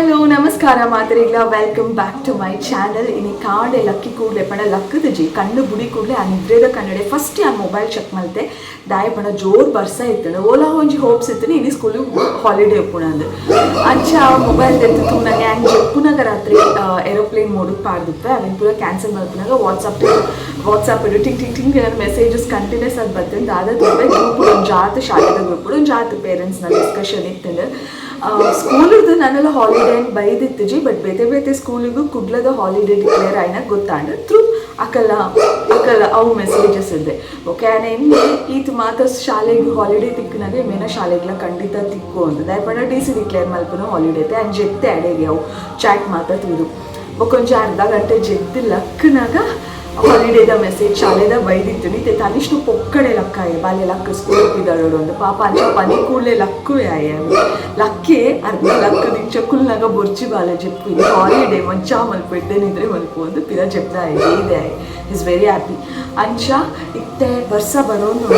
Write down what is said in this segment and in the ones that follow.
Hello, ನಮಸ್ಕಾರ ಮಾತೆರೆಗ್ಲ. Welcome back to my channel. ಇನಿ ಕಾಂಡೆ ಲಕ್ಕಿ ಕೂಡಲೆ ಪಂಡ ಲಕ್ಕದಜಿ, ಕಣ್ಣು ಬುಡಿ ಕೂಡಲೆ ಆ ನಿದ್ರೆದ ಕನ್ನಡೆ ಫಸ್ಟ್ ಯಾನ್ ಮೊಬೈಲ್ ಚೆಕ್ ಮಲ್ತೆ. ದಾಯ ಪಂಡ ಜೋರ್ ಬರ್ಸ ಇತ್ತಂಡು. ಓಲಾ ಒಂಜಿ ಹೋಪ್ಸ್ ಇತ್ತು, ಇನಿ ಸ್ಕೂಲ್ ಹಾಲಿಡೇ ಉಪ್ಪುನಂದು. ಅಂಚ ಮೊಬೈಲ್ ದೆತ್ತ್ ತೂನಗ, ಯಾನ್ ಜೆಪ್ಪುನಗ ರಾತ್ರಿ ಏರೋಪ್ಲೇನ್ ಮೋಡುಗ್ ಪಾಡ್ದಿಪ್ಪೆ. ಅವೆನ್ ಪೂರ ಕ್ಯಾನ್ಸಲ್ ಮಲ್ಪುನಾಗ ವಾಟ್ಸಪ್ ವಾಟ್ಸಪ್ ಟಿಂಗ್ ಟಿಂಗ್ ಟಿಂಗ್ ಮೆಸೇಜಸ್ ಕಂಟಿನ್ಯೂಸ್ ಆಗಿ ಬತ್ತಂದು. ದಾದ ತೂಪೆ, ಗ್ರೂಪ್ ಒಂಜಾತ್, ಶಾಲೆದ ಗ್ರೂಪ್ ಒಂಜಾತ್ ಪೇರೆಂಟ್ಸ್ನ ಡಿಸ್ಕಷನ್ ಇತ್ತಂಡು. ಸ್ಕೂಲಿದ್ದು ನನ್ನೆಲ್ಲ ಹಾಲಿಡೇ ಅಂತ ಬೈದಿತ್ತಿಜಿ, ಬಟ್ ಬೇತೆ ಬೇತೆ ಸ್ಕೂಲಿಗೂ ಕುಡ್ಲದ ಹಾಲಿಡೇ ಡಿಕ್ಲೇರ್ ಆಯ್ನ ಗೊತ್ತಾಂಡ್ ಥ್ರೂ ಅಕಲ ಅಕಲ ಅವು ಮೆಸೇಜಸ್ ಇದೆ. ಓಕೆ, ಎನ್ನೆ ಈತ್ ಮಾತ ಶಾಲೆಗೆ ಹಾಲಿಡೇ ತಿಕ್ಕನಾಗ ಮೇನ ಶಾಲೆಗ್ಲ ಖಂಡಿತ ತಿಕ್ಕು ಅಂತ. ದಾಯಪಂಡ ಡಿಸಿ ಡಿಕ್ಲೇರ್ ಮಲ್ಪುನ ಹಾಲಿಡೇ ಐತೆ. ಅಂಡ್ ಜೆತ್ತೆ ಅಡೆಗೆ ಅವು ಚಾಟ್ ಮಾತ ತೂದು. ಬೊಕ್ಕೊಂಜಿ ಅರ್ಧ ಗಂಟೆ ಜೆದ್ದು ಲಕ್ಕನಾಗ ಹಾಲಿಡೇದ ಮೆಸೇಜ್ ಶಾಲೆದ ಬೈದಿತ್ತು. ನೀತೆ ತನಿಷ್ನು ಪೊಕ್ಕಡೆ ಲಕ್ಕಾಯ, ಬಾಲ್ಯ ಲಕ್ಕ ಸ್ಕೂಲ್ ಹೋಗಿದ್ದಾಳು ಒಂದು ಪಾಪ. ಅಂಚ ಪನಿ ಕೂಡಲೇ ಲಕ್ಕು ಆಯ ಲಕ್ಕೆ ಅರ್ಧ ಲಕ್ಕ ದಿಂಚ ಕುಲ್ನಾಗ ಬೊರ್ಚಿ ಬಾಲ ಜೆಪ್ಪು, ಇದು ಹಾಲಿಡೇ, ಮಂಚ ಮಲ್ಪ, ಎಡ್ಡೆನಿದ್ರೆ ಮಲ್ಪು ಒಂದು ಪಿರ ಜೆಪ್ದ ಇದೆ. Is very happy. ಅಂಚ ಇತ್ತೆ ಬರ್ಸ ಬರೋನು.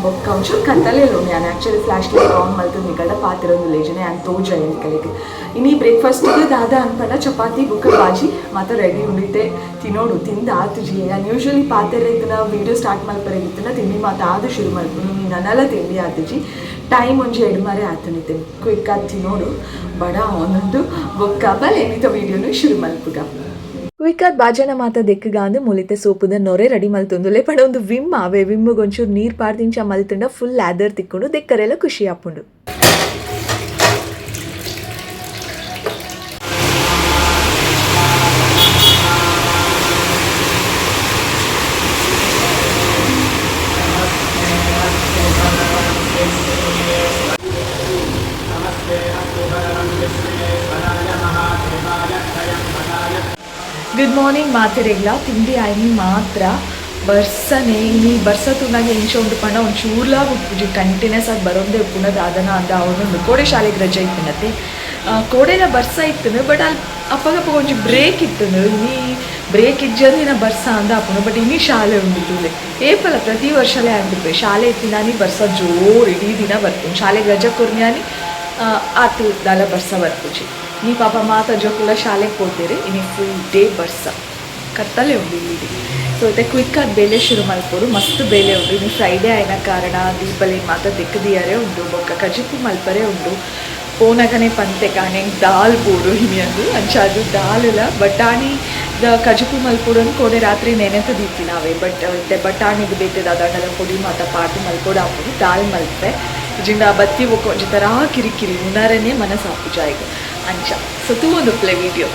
ಬೊಕ್ಕ ಒಂಚೂರು ಕತ್ತಲೆ. ನಾನು ಆ್ಯಕ್ಚುಲಿ ಫ್ಲಾಶ್ ಲೈಟ್ ಆನ್ ಮಲ್ತು ನಿಗಡ ಪಾತಿರೋದು ಲೇಜನೆ ಆ್ಯಂಡ್ ತೋಜ ಕಲಿಗೆ. ಇನಿ ಬ್ರೇಕ್ಫಾಸ್ಟಿಗೆ ದಾದ ಅನ್ಪಂಡ ಚಪಾತಿ ಬುಕ್ಕ ಬಾಜಿ ಮಾತ ರೆಡಿ ಉಂಡಿತ್ತೆ, ತಿನ್ನೋಡು. ತಿಂದ ಆತುಜಿ. ನಾನು ಯೂಶ್ವಲಿ ಪಾತೆರೆ ಇದನ್ನ ವೀಡಿಯೋ ಸ್ಟಾರ್ಟ್ ಮಲ್ಪರೆಗಿತ್ತನ ತಿಂಡಿ ಮಾತ ಆದು ಶುರು ಮಲ್ಪುನು. ನೀ ನನ್ನಲ್ಲ ತಿಂಡಿ ಆತುಜಿ. ಟೈಮ್ ಒಂಜಿ ಎಡ್ಮಾರೆ ಆತನಿತ್ತೆ. ಕ್ವಿಕ್ ಆಗಿ ತಿನ್ನೋಡು, ಬಡ ಒಂದೊಂದು. ಬೊಕ್ಕ ಬಲೆ ಏನಿತ ವೀಡಿಯೋನು ಶುರು ಮಲ್ಪುಗ. ಕ್ವಿಕ್ಕಾದ್ ಬಾಜನ ಮಾತ ದೆಕ್ಕಗಾಂದು ಮುಲಿತೆ ಸೋಪುದ ನೊರೆ ರೆಡಿ ಮಲ್ತೊಂದುಲೆ. ಪಂಡ ಒಂದು ವಿಮ್ ಆವೆ, ವಿಮ್ಗೆ ಒಂಚೂರು ನೀರು ಪಾಡ್ದಿಂಚ ಮಲ್ತುಂಡ ಫುಲ್ ಲ್ಯಾದರ್ ತಿಕ್ಕೊಂಡು ದೆಕ್ಕರೆಲ್ಲ ಖುಷಿ ಆಪುಂಡು. ಗುಡ್ ಮಾರ್ನಿಂಗ್ ಮಾತೆರೆಗ್ಲ. ತಿಂಡಿ ಆಯ್ನಿ ಮಾತ್ರ. ಬರ್ಸನೆ ಇನಿ. ಬರ್ಸ ತೂನಾಗ ಎಂಚ ಉಂಡು ಪಂಡ ಒಂಚೂರ್ಲಾ ಉಪ್ಪುಜಿ, ಕಂಟಿನ್ಯೂಸ್ ಆಗಿ ಬರೋಂದೇ ಉಪ್ಪುನ. ದಾದನ ಅಂದ ಅವನು ಕೋಡೆ ಶಾಲೆಗೆ ರಜೆ ಇತ್ತಿನತೆ. ಕೋಡೆನ ಬರ್ಸ ಇತ್ತನು, ಬಟ್ ಅಲ್ಲಿ ಅಪ್ಪಗಪ್ಪ ಒಂಜಿ ಬ್ರೇಕ್ ಇತ್ತನು. ಇನಿ ಬ್ರೇಕ್ ಇಜ್ಜಂದಿನ ಬರ್ಸ ಅಂದ ಆಪುಂಡು. ಬಟ್ ಇನಿ ಶಾಲೆ ಉಂಡು ತೂಲೆ. ಏಪಲ ಪ್ರತಿ ವರ್ಷಲೇ ಅಂದಿಪ್ಪೆ, ಶಾಲೆ ಇತ್ತಿನಾನಿ ಬರ್ಸ ಜೋರು ಇಡೀ ದಿನ ಬರ್ಪುಂಡು. ಶಾಲೆಗೆ ರಜೆ ಕೊರ್ನ್ಯಾನಿ ಆತು ದಾಲ ಬರ್ಸ ಬರ್ಪುಜಿ. ನೀ ಪಾಪ ಮಾತ ಜೋಕುಲ ಶಾಲೆಗೆ ಪೋತೇರಿ. ಇನಿ ಫುಲ್ ಡೇ ಬರ್ಸ, ಕತ್ತಲೆ ಉಂಡು ಇಲ್ಲಿ. ಸೊ ಇತ್ತೆ ಕ್ವಿಕ್ ಆಗಿ ಬೇಲೆ ಶುರು ಮಲ್ಪೊಡು, ಮಸ್ತ್ ಬೇಲೆ ಉಂಡು. ಇನ್ನು ಫ್ರೈಡೇ ಆಯ್ನ ಕಾರಣ ದೀಪಲಿ ಮಾತ ದೆಕ್ಕದಿಯರೇ ಉಂಡು, ಬೊಕ್ಕ ಕಜಿಪು ಮಲ್ಪರೆ ಉಂಡು. ಪೋನಗನೆ ಪಂತೆ ಕಾಣೆ ದಾಲ್ ಬೋಡು ಹಿನಿ ಅಂದು. ಅಂಚ ಅದು ದಾಲುಲ ಬಟಾಣಿ ದ ಕಜಿಪು ಮಲ್ಪೊಡು ಅಂದ್ ಕೋಡೆ ರಾತ್ರಿ ನೆನೆತ ದೀತಿನಾವೆ. ಬಟ್ ಇತ್ತೆ ಬಟಾಣಿಗೆ ಬೇತೆ ದಾದಾಂಡಲ ಪೊಡಿ ಮಾತ ಪಾಡ್ದು ಮಲ್ಪೊಡು ಆಪುಂಡು. ದಾಲ್ ಮಲ್ಪೆ. ಜಿಂಡ ಬತ್ತಿ ಬೊಕ್ಕ ಒಂಜಿ ಥರ ಕಿರಿಕಿರಿ, ಉನರನೇ ಮನಸ್ಸಾಪುಜ ಈಗ ಅಂಚ. ಸೊ ತೂವೊಂದುಪ್ಪುಲೆ ವೀಡಿಯೋ.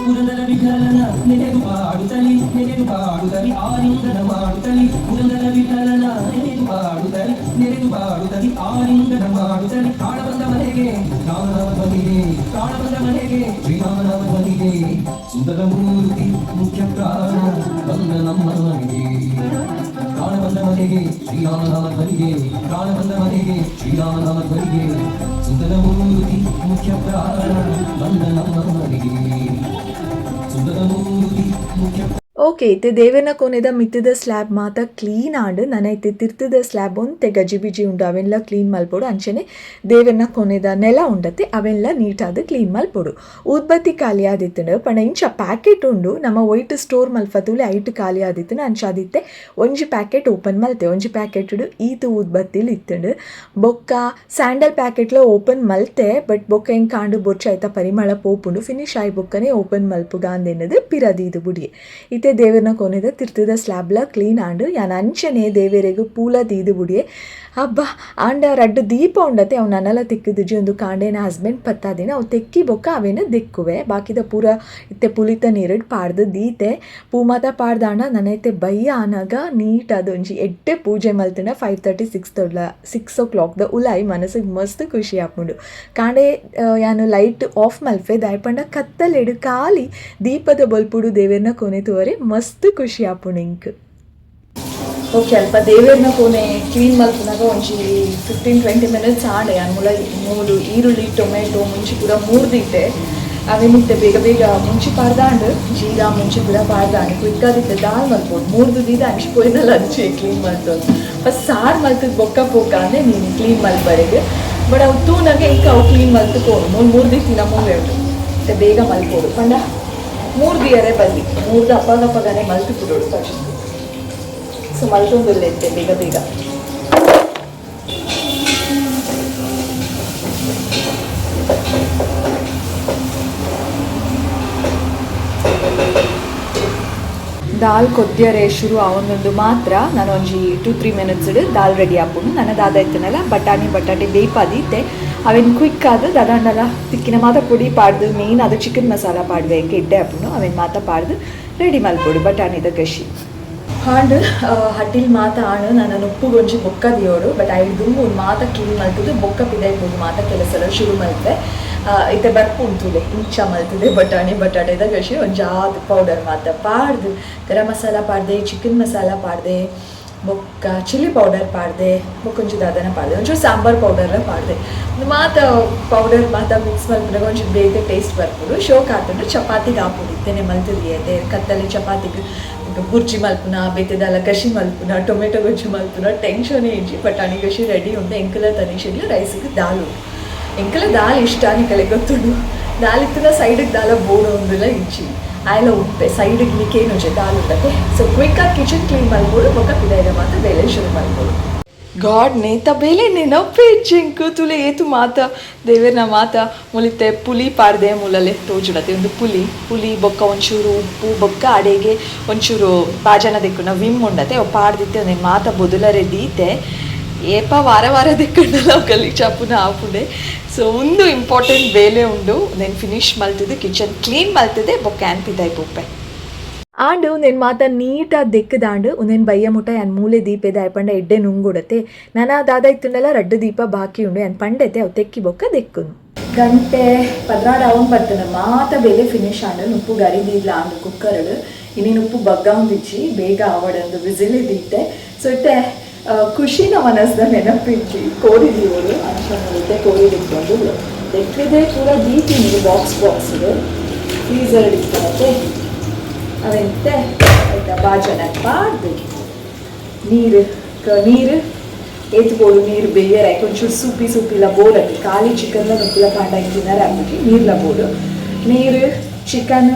ಪುರಂದರ ವಿಠಲನ ನೆನೆದು ಪಾಡುತ್ತಲಿ, ನೆನೆದು ಪಾಡುತ್ತಲಿ, ಆಲಿಂಗನ ಮಾಡುತ್ತಲಿ. ಪುರಂದರ ವಿಠಲನ ನೆನೆದು ಪಾಡುತ್ತಲಿ, ನೆನೆದು ಪಾಡುತ್ತಲಿ, ಆಲಿಂಗನ ಮಾಡುತ್ತಲಿ. ಪ್ರಾಣ ಬಂದ ಮನೆಗೆ ರಾಮನಾಮ ಧ್ವನಿಗೆ, ಪ್ರಾಣ ಬಂದ ಮನೆಗೆ ಶ್ರೀರಾಮನಾಮ ಧ್ವನಿಗೆ. ಸುಂದರ ಮೂರ್ತಿ ಮುಖ್ಯ ಪ್ರಾಣ ಬಂದ ನಮ್ಮ ಮನೆಗೆ. ಪ್ರಾಣ ಬಂದ ಮನೆಗೆ ಶ್ರೀರಾಮನಾಮ ಧ್ವನಿಗೆ, ಪ್ರಾಣ ಬಂದ ಮನೆಗೆ ಶ್ರೀರಾಮನಾಮ ಧ್ವನಿಗೆ. ಸುಂದರ ಮೂರ್ತಿ ಮುಖ್ಯ ಪ್ರಾಣ ಬಂದ ನಮ್ಮ ಮನೆಗೆ, ಸುಂದರ ಮೂರ್ತಿ ಮುಖ್ಯ ಓಕೆ, ಇತ್ತೆ ದೇವೆರ್ನ ಕೋನೆದ ಮಿತ್ತದ ಸ್ಲ್ಯಾಬ್ ಮಾತ ಕ್ಲೀನ್ ಆಂಡ್. ನನ ಇತ್ತೆ ತಿರ್ತದ ಸ್ಲ್ಯಾಬ್ ಒಂತೆ ಗಜಿಬಿಜಿ ಉಂಡು, ಅವೆಲ್ಲ ಕ್ಲೀನ್ ಮಲ್ಪೊಡು. ಅಂಚನೆ ದೇವೆರ್ನ ಕೊನೆದ ನೆಲ ಉಂಡತೆ, ಅವೆಲ್ಲ ನೀಟಾದ್ ಕ್ಲೀನ್ ಮಲ್ಪೊಡು. ಊದ್ಬತ್ತಿ ಖಾಲಿ ಆದಿತ್ತುಂಡು. ಪಂಡ ಇಂಚ ಪ್ಯಾಕೆಟ್ ಉಂಡು, ನಮ್ಮ ಒಯ್ಟ್ ಸ್ಟೋರ್ ಮಲ್ಪತುಲೆ, ಐಟ್ ಖಾಲಿ ಆದಿತ್ತುಂಡು. ಅಂಚ ಆದಿತ್ತೆ ಒಂಜಿ ಪ್ಯಾಕೆಟ್ ಓಪನ್ ಮಲ್ತೆ. ಒಂಜಿ ಪ್ಯಾಕೆಟ್ ಈತ್ ಊದ್ಬತ್ತಿಲು ಇತ್ತುಂಡು. ಬೊಕ್ಕ ಸ್ಯಾಂಡಲ್ ಪ್ಯಾಕೆಟ್ಲ ಓಪನ್ ಮಲ್ತೆ, ಬಟ್ ಬೊಕ್ಕ ಎಂಕ್ ಕಾಂಡು ಬೊರ್ಚಿ, ಐತ ಪರಿಮಳ ಪೋಪುಂಡು, ಫಿನಿಶ್ ಆಯಿ ಬೊಕ್ಕನೆ ಓಪನ್ ಮಲ್ಪುಗ ಅಂದೆನ್ನದು ಪಿರದೀದು ಬುಡಿಯೆ. ಇತ್ತೆ ದೇವರನ ಕೊನೆದ ತಿರ್ತದ ಸ್ಲ್ಯಾಬ್ಲ ಕ್ಲೀನ್ ಆಂಡ್. ಯಾನ್ ಅಂಚನೆ ದೇವೆರೆಗ್ ಪೂಲ ದೀದು ಬುಡಿಯೆ. ಅಬ್ಬ ಆಂಡ ರಡ್ಡ್ ದೀಪ ಉಂಡತೆ ಅವು ನನಲ ತಿಕ್ಕುದುಜಿ. ಒಂದು ಕಾಂಡೇನ ಹಸ್ಬೆಂಡ್ ಪತ್ತಾದಿನ ಅವು ತೆಕ್ಕಿ ಬೊಕ್ಕ ಅವೇನ ದೆಕ್ಕುವೆ. ಬಾಕಿದ ಪೂರ ಇತ್ತೆ ಪುಲಿತ ನೀರುಡ್ ಪಾಡ್ದು ದೀತೆ. ಪೂ ಮಾತ ಪಾಡ್ದಾಂಡ ನನ ಇತ್ತೆ ಬಯ್ಯ ಆನಗ ನೀಟ್ ಅದೊಂಜಿ ಎಡ್ಡೆ ಪೂಜೆ ಮಲ್ತುಂಡ 5:30 6 o'clock ದ ಉಲಾಯಿ ಮನಸ್ಸಿಗೆ ಮಸ್ತ್ ಖುಷಿ ಆಪುಂಡು. ಕಾಂಡೆ ಯಾನು ಲೈಟ್ ಆಫ್ ಮಲ್ಪೆ ದಾಯಪಂಡ ಕತ್ತಲೆಡು ಖಾಲಿ ದೀಪದ ಬೊಲ್ಪುಡು ದೇವೆರ್ನ ಕೊನೆ ತೂವರೆ ಮಸ್ತ್ ಖುಷಿ ಆಪುಂಡು ಇಂಕ್. ಓಕೆ ಅಲ್ಪ ದೇವೆರ್ನ ಕೋನೆ ಕ್ಲೀನ್ ಮಲ್ಪುನಾಗ ಒಂಜಿ 15-20 ಮಿನಿಟ್ಸ್ ಆಂಡೆ. ಯಾನ್ ಮುಲ ಮೂಲು ಈರುಳ್ಳಿ ಟೊಮೆಟೊ ಮುಂಚಿ ಪೂರ ಮೂರ್ದಿತ್ತೆ. ಅವೇನಿತ್ತೆ ಬೇಗ ಬೇಗ ಮುಂಚಿ ಪಾಡ್ದಾಂಡ್, ಜೀರಾ ಮುಂಚಿ ಪೂರ ಪಾಡ್ದಾಂಡ್ ಕ್ವಿಕ್ ಆದಿತ್ತೆ ದಾಲ್ ಮಲ್ಪೊಡು. ಮೂರ್ದು ದೀದ ಅಂಚಿ ಪೋಯಿನಲ್ಲ ಅಂಚಿ ಕ್ಲೀನ್ ಮಲ್ತೊಂದು ಫಸ್ಟ್ ಸಾರು ಮಲ್ತದ ಬೊಕ್ಕ ಪೋಕ ಅಂದೆ ನೀನು ಕ್ಲೀನ್ ಮಲ್ಪರೆಗ್. ಬಟ್ ಅವು ತೂನಾಗ ಇಂಕ ಅವು ಕ್ಲೀನ್ ಮಲ್ತು ಪೋನು ಮೂಲು ಮೂರ್ದಿತ್ತಿನ ಮೂಲೆ ಉಂಟು ಮತ್ತೆ ಬೇಗ ಮಲ್ಪೊಡು ಪಂಡ ಮೂರ್ದಿಯರೆ ಬಲ್ಲಿ ಮೂರ್ದು ಅಪ್ಪಗಪ್ಪಗನೆ ಮಲ್ತು ಪುಡೋಡು ಫಸ್ಟ್. ಸೊ ಮಲ್ತೊಂದುಲ್ಲೆತ್ತೆ ಬೇಗ ಬೇಗ. ದಾಲ್ ಕೊದ್ಯರೆ ಶುರು ಆವೊಂದೊಂದು ಮಾತ್ರ ನಾನು ಒಂಜಿ 2-3 ಮಿನಿಟ್ಸ್ ದಾಲ್ ರೆಡಿ ಆಪುಂಡು. ನನ್ನ ದಾದ ಇತ್ತನಲ್ಲ ಬಟಾಣಿ ಬಟಾಟೆ ಬೇಪಾದಿತ್ತೆ ಅವೇನು ಕ್ವಿಕ್ ಆದ್ ದಾದಾಂಡಲ ತಿಕ್ಕಿನ ಮಾತ ಪೊಡಿ ಪಾಡ್ದು ಮೇನ್ ಅದು ಚಿಕನ್ ಮಸಾಲ ಪಾಡ್ವೆ ಎಡ್ಡೆ ಆಪುಂಡು. ಅವೇನು ಮಾತ ಪಾಡ್ದು ರೆಡಿ ಮಲ್ಪೊಡು ಬಟಾಣಿದ ಗಶಿ. ಹಾಂಡ್ ಹಟ್ಟಿಲ್ ಮಾತ ಆಣು ನನ್ನ ಉಪ್ಪುಗೊಂಜಿ ಬೊಕ್ಕ ದಿಯೋಡು. ಬಟ್ ಐಡ್ ದುಂಬು ಮಾತ ಕ್ಲೀನ್ ಮಲ್ತದು ಬೊಕ್ಕ ಪಿದೈಪುಂಡು ಮಾತ ಕೆಲಸಲ ಶುರು ಮಲ್ತೆ. ಇತ್ತೆ ಬರ್ಪುಂತುಲೆ ಇಂಚ ಮಲ್ತದೆ ಬಟಾಣಿ ಬಟಾಟೆದ ಗಶಿ ಒಂಜಾತ್ ಪೌಡರ್ ಮಾತ ಪಾಡ್ದು ಗರಂ ಮಸಾಲ ಪಾಡ್ದೆ ಚಿಕನ್ ಮಸಾಲ ಪಾಡ್ದೆ ಬೊಕ್ಕ ಚಿಲ್ಲಿ ಪೌಡರ್ ಪಾಡ್ದೆ ಬೊಕ್ಕೊಂಜಿ ದಾದನ ಪಾಡ್ದೆ ಒಂಚೂರು ಸಾಂಬಾರ್ ಪೌಡರ್ಲ ಪಾಡ್ದೆ ಒಂದು ಮಾತ ಪೌಡರ್ ಮಾತ ಮಿಕ್ಸ್ ಮಲ್ಪುನಗ ಒಂಚೂರು ಬೇತೆ ಟೇಸ್ಟ್ ಬರ್ಪುಂಡು. ಶೋಕ್ ಆತುಂಡು ಚಪಾತಿಗೆ ಆಪುಂಡು ಇತ್ತೆನೆ ಮಲ್ತುದಿಯತೆ ಕತ್ತಲೆ ಚಪಾತಿಗೆ ಬುರ್ಜಿ ಮಲ್ಪುನ ಬೇತೆದಾಲ ಗಶಿ ಮಲ್ಪುನ ಟೊಮೆಟೊ ಗೊಜ್ಜು ಮಲ್ಪುನ ಟೆನ್ಷನ್ ಇಜ್ಜಿ. ಬಟಾಣಿ ಗಶಿ ರೆಡಿ ಉಂಡು. ಎಂಕಲ ತನಿಷಿಗ್ಲು ರೈಸಿಗೆ ದಾಲ್ ಉಂಡು. ಎಂಕಲ ದಾಲ್ ಇಷ್ಟ ನಿಕಲೆ ಗೊತ್ತುಂಡು. ದಾಲ್ ಇತ್ತಿನ ಸೈಡಿಗೆ ದಾಲ ಬೋಡು ಉಂದುಲ ಇಜ್ಜಿ ಆಯ್ಲ ಉಪ್ಪೆ ಸೈಡಿಗೆ ನಿಕೇನುಜೆ ದಾಲ್ ಉಂಡತೆ. ಸೊ ಕ್ವಿಕ್ಕಾಗಿ ಕಿಚನ್ ಕ್ಲೀನ್ ಮಲ್ಪೊಡು ಬೊಕ್ಕ ಪಿದಾಯ್ದ ಮಾತ ಬೇಲೆ ಶುರು ಮಲ್ಪೊಡು. ಗಾಡ್ ನೇತ ಬೇಲೆ ನೆನಪೇ ಇಜ್ಜೆಂಕು ತುಲೆ ಏತು ಮಾತ ದೇವೆರ್ನ ಮಾತ ಮುಲಿತೆ ಪುಲಿ ಪಾಡ್ದೆ ಮೂಲಲೆ ತೋಜುಡತೆ ಒಂದು ಪುಲಿ ಪುಲಿ ಬೊಕ್ಕ ಒಂಚೂರು ಉಪ್ಪು ಬೊಕ್ಕ ಅಡೆಗೆ ಒಂಚೂರು ಬಾಜನ ದೆಕ್ಕುನ ವಿಮ್ ಉಂಡತೆ ಅವು ಪಾಡ್ದಿತ್ತೆ ಒಂದೇನು ಮಾತ ಬೊದುಲರೆ ದೀತೆ ಏಪ ವಾರ ವಾರ ದೆಕ್ಕಂಡಲ ಗಲ್ಲಿ ಚಾಪುನ ಆಪುಂಡೆ. ಸೊ ಒಂದು ಇಂಪಾರ್ಟೆಂಟ್ ಬೇಲೆ ಉಂಡು నేను ಫಿನಿಶ್ ಮಲ್ತದೆ ಕಿಚನ್ ಕ್ಲೀನ್ ಮಲ್ತದೆ ಬೊಕ್ಕ ಆ್ಯನ್ ಪಿದಾಯ್ ಪೋಪೆ. ಆಂಡ್ ಉಂದೆನ್ ಮಾತ ನೀಟಾಗಿ ದೆಕ್ಕದಾಂಡ್ ಉಂದೆನ್ ಬಯ್ಯ ಮುಟ್ಟ ಯಾನ್ ಮೂಲೆ ದೀಪೆದ ಪಂಡ ಎಡ್ಡೆ ನುಂಗುಡತೆ. ನನ ದಾದ ಇತ್ತುಂಡಲ ರಡ್ಡು ದೀಪ ಬಾಕಿ ಉಂಡು ಯಾನ್ ಪಂಡೆತೆ ಅವು ತೆಕ್ಕಿ ಬೊಕ್ಕ ದೆಕ್ಕುನು. ಗಂಟೆ 12 ಅವನ್ ಬರ್ತದೆ ಮಾತ ಬೇಲೆ ಫಿನಿಶ್ ಆಂಡ್. ಉಪ್ಪು ಗರಿ ದೀದ್ಲ ಆಂಡ್ ಕುಕ್ಕರ್ಡ್ ಇನ್ನೇನು ಉಪ್ಪು ಬಗ್ಗ ಒಂದಿಜ್ಜಿ ಬೇಗ ಆವಡಂದು ವಿಸಿಲಿ ದೀತೆ. ಸೊ ಇತ್ತೆ ಖುಷಿನ ಮನಸ್ದ ನೆನಪಿಜ್ಜಿ ಕೋರಿ ದೀವೋಡು ಅಂಚ ಮುಲಿತೆ ಕೋರಿ ದಿಕ್ಕೊಂಡು ದೆಕ್ಕಿದೆ ಪೂರ ದೀತೀನಿ ಬಾಕ್ಸ್ ಬಾಕ್ಸ್ ಫ್ರೀಸರ್ ಇಟ್ಕೊಳತ್ತೆ ಅವೆಂತೆ ಆಯ್ತಾ ಬಾಜನ ಪಾಡ್ದು ನೀರು ನೀರು ಏತ್ಬೋಡು ನೀರು ಬೇಯರ ಒಂಚೂರು ಸೂಪಿ ಸೂಪಿಲ ಬೋಡತ್ತೆ ಖಾಲಿ ಚಿಕನ್ಲ ನುಪ್ಪುಲ ಪಾಂಡ ತಿನ್ನರ ಹಾಕ್ಬಿಟ್ಟು ನೀರ್ಲ ಬೋಡು ನೀರು ಚಿಕನ್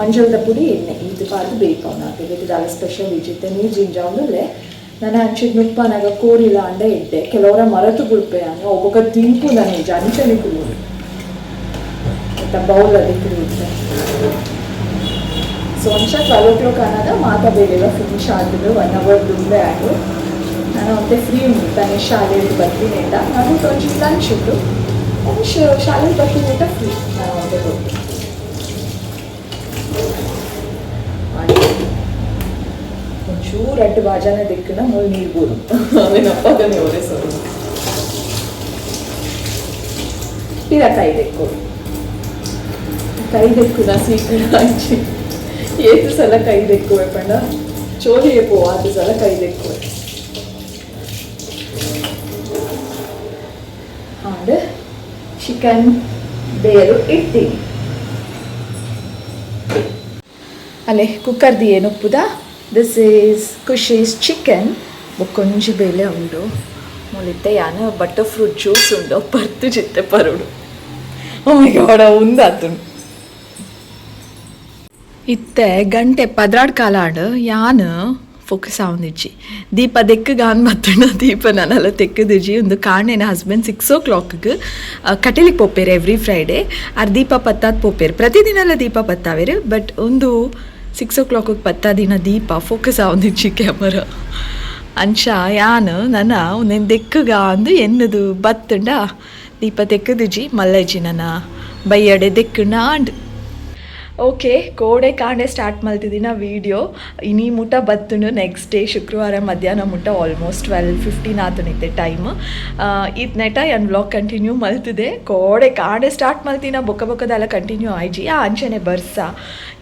ಮಂಜಲ್ದ ಪುಡಿ ಎಣ್ಣೆ ಇದು ಪಾಡ್ದು ಬೇಯ್ಪವನ ಹಾಕಿ ದಾಲ ಸ್ಪೆಷಲ್ ಇಜ್ಜಿತ್ತೆ ನೀರು ಜಿಂಜ ಒಂದುಲ್ಲೆ ನಾನು ಅಂಚಿಗೆ ನುಪ್ಪನಾಗ ಕೋರಿಲ್ಲ ಅಂಡ ಇಡ್ಡೆ ಕೆಲವರ ಮರತು ಬುಡ್ಪೆ ಅನ್ನ ಒಬ್ಬೊಕ್ಕ ತಿಂಪು ನಾನು ನಿಜ ಅಂಚನೆ ಕುಲ್ಲುದು ಆಯ್ತಾ ಬೌಲ್ ಅದಕ್ಕೆ ಸೊ ಒಂಚ 12 o'clock ಆನಾಗ ಮಾತಾ ಬೇಗ ಫಿನಿಶ್ ಆಗಿದೆ 1 ಅವರ್ ದುಂಬೆ ಆಗಿ ನಾನು ಮತ್ತೆ ಫ್ರೀ ಉಂಟು ತಾನೇ ಶಾಲೆಯಲ್ಲಿ ಬರ್ತೀನಿ ಅಂತ ನಾನು ಒಂಚೂರು ಲಂಚ್ ಉಂಟು ಶಾಲೆಯಲ್ಲಿ ಬರ್ತೀನಿ ಅಂತ ಫ್ರೀ ನಾನು ಮತ್ತೆ ಕೊಟ್ಟು ಒಂಚೂರು ಅಡ್ಡು ಬಾಜಾನೆ ದಿಕ್ಕನ ಮೂರು ನೀರು ಬೋರು ಅವೇನಪ್ಪಾಗನೆ ಅವರೇ ಸರ್ ಪಿರ ಕೈ ದೆಕ್ಕು ಕೈ ದೆಕ್ಕುನ ಸೀಕಡ ಹಂಚಿ ಏತು ಸಲ ಕೈ ದೆಕ್ಕುವೆ ಪಂಡ ಚೋಲಿ ಏಪೋ ಆತು ಸಲ ಕೈ ದೆಕ್ಕುವೆ ಆಂಡ್ ಚಿಕನ್ ಬೇಯಲು ಇಡ್ತೀನಿ. ಅಲ್ಲೇ ಕುಕ್ಕರ್ದಿ ಏನುಪ್ಪುದ this is Khushi's chicken ಬೊಕ್ಕೊಂಜಿ ಬೇಲೆ ಉಂಡು ಮುಲಿತ್ತೆ ಯಾನ್ butter fruit juice ಉಂಡು ಪರ್ತು ಚಿತ್ತೆ ಪರೋಡು. ಓ ಮೈ ಗಾಡ್ ಉಂದಾತುಂಡು. ಇತ್ತೆ ಗಂಟೆ 12 ಕಾಲ ಆಂಡ್ ಯಾನ್ ಫೋಕಸ್ ಆವೊಂದಿಜ್ಜಿ ದೀಪ ದೆಕ್ಕುಗಾನ್ ಬತ್ತುಂಡ ದೀಪ ನನಲ ತೆಕ್ಕುದಿಜ್ಜಿ ಒಂದು ಕಾಂಡೆನ ಹಸ್ಬೆಂಡ್ 6 o'clock ಕಟೀಲಿಗೆ ಪೋಪೇರು every Friday. R ದೀಪ ಪತ್ತಾದ್ ಪೋಪೇರು ಪ್ರತಿದಿನಲ ದೀಪ ಪತ್ತಾವೇರು ಬಟ್ ಒಂದು 6 ಓ ಕ್ಲಾಕಿಗೆ ಪತ್ತಾದಿನ ದೀಪ ಫೋಕಸ್ ಆವೊಂದಿಜ್ಜಿ ಕ್ಯಾಮರಾ. ಅಂಚ ಯಾನ್ ನನ ಉಂದೆನ್ ದೆಕ್ಕುಗ ಅಂದ್ ಎನ್ನುದು ಬತ್ತುಂಡ ದೀಪ ತೆಕ್ಕುದಿಜಿ, ಮಲ್ಲಜ್ಜಿ ನನ ಬಯ್ಯಡೆ ದೆಕ್ಕುಂಡ ಆಂಡ್. ಓಕೆ, ಕೋಡೆ ಕಾಂಡೆ ಸ್ಟಾರ್ಟ್ ಮಲ್ತಿದಿನ ವೀಡಿಯೋ ಇನಿ ಮುಟ ಬತ್ತುಂಡು. ನೆಕ್ಸ್ಟ್ ಡೇ ಶುಕ್ರವಾರ ಮಧ್ಯಾಹ್ನ ಮುಟ, ಆಲ್ಮೋಸ್ಟ್ 12:15 ಆತುನಿತ್ತೆ ಟೈಮ್. ಇತ್ ನೆಟ ಯಾನ್ ವ್ಲಾಗ್ ಕಂಟಿನ್ಯೂ ಮಲ್ತಿದೆ. ಕೋಡೆ ಕಾಂಡೆ ಸ್ಟಾರ್ಟ್ ಮಲ್ತಿನ ಬೊಕ್ಕ ಬೊಕ್ಕದಲ್ಲ ಕಂಟಿನ್ಯೂ ಆಯ್ಜಿ. ಆ ಅಂಚನೆ ಬರ್ಸ,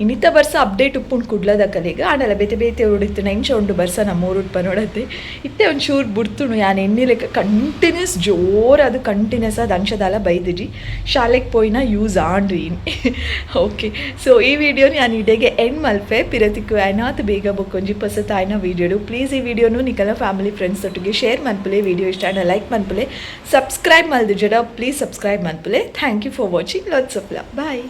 ಇನ್ನಿತ ಬರ್ಸ ಅಪ್ಡೇಟ್ ಉಪ್ಪುಂಡು ಕುಡ್ಲದ ಕಲೆಗ್. ಆಂಡಲ ಬೇತೆ ಬೇತೆ ಉಡಿತ್ತು ಎಂಚ ಉಂಡು ಬರ್ಸ ನಮ್ಮ ಊರುಡ್ ಪನೊಡತ್ತೆ. ಇತ್ತೆ ಒಂಚೂರು ಬುಡ್ತುಂಡು. ಯಾನ್ ಎನ್ನಿಲೆಕ್ಕ ಕಂಟಿನ್ಯೂಸ್ ಜೋರಾದ್ ಕಂಟಿನ್ಯೂಸ್ ಆದ್ ಅಂಚದಾಲ ಬೈದಿಜಿ. ಶಾಲೆಗೆ ಪೋಯಿನ ಯೂಸ್ ಆಂಡ್ರಿ. ಓಕೆ, ಸೊ ಈ ವಿಡಿಯೋನ ಯಾನ್ ಇಡೆಗೆ ಎಂಡ್ ಮಲ್ಪೆ. ಪಿರತಿಕ್ಕು ಆಯ್ನಾತ್ ಬೇಗ ಬೊಕ್ಕೊಂಜಿ ಪೊಸತಾಯ್ನ ವೀಡಿಯೋಡು. ಪ್ಲೀಸ್ ಈ ವಿಡಿಯೋನು ನಿಕಲ ಫ್ಯಾಮಿಲಿ ಫ್ರೆಂಡ್ಸ್ ಒಟ್ಟಿಗೆ ಶೇರ್ ಮನ್ಪುಲೆ. ವಿಡಿಯೋ ಇಷ್ಟ ಆಂಡ ಲೈಕ್ ಮನ್ಪುಲೆ. ಸಬ್ಸ್ಕ್ರೈಬ್ ಮಲ್ದಿಜಡ ಪ್ಲೀಸ್ ಸಬ್ಸ್ಕ್ರೈಬ್ ಮನ್ಪುಲೆ. Thank you for watching. Lots of love. Bye.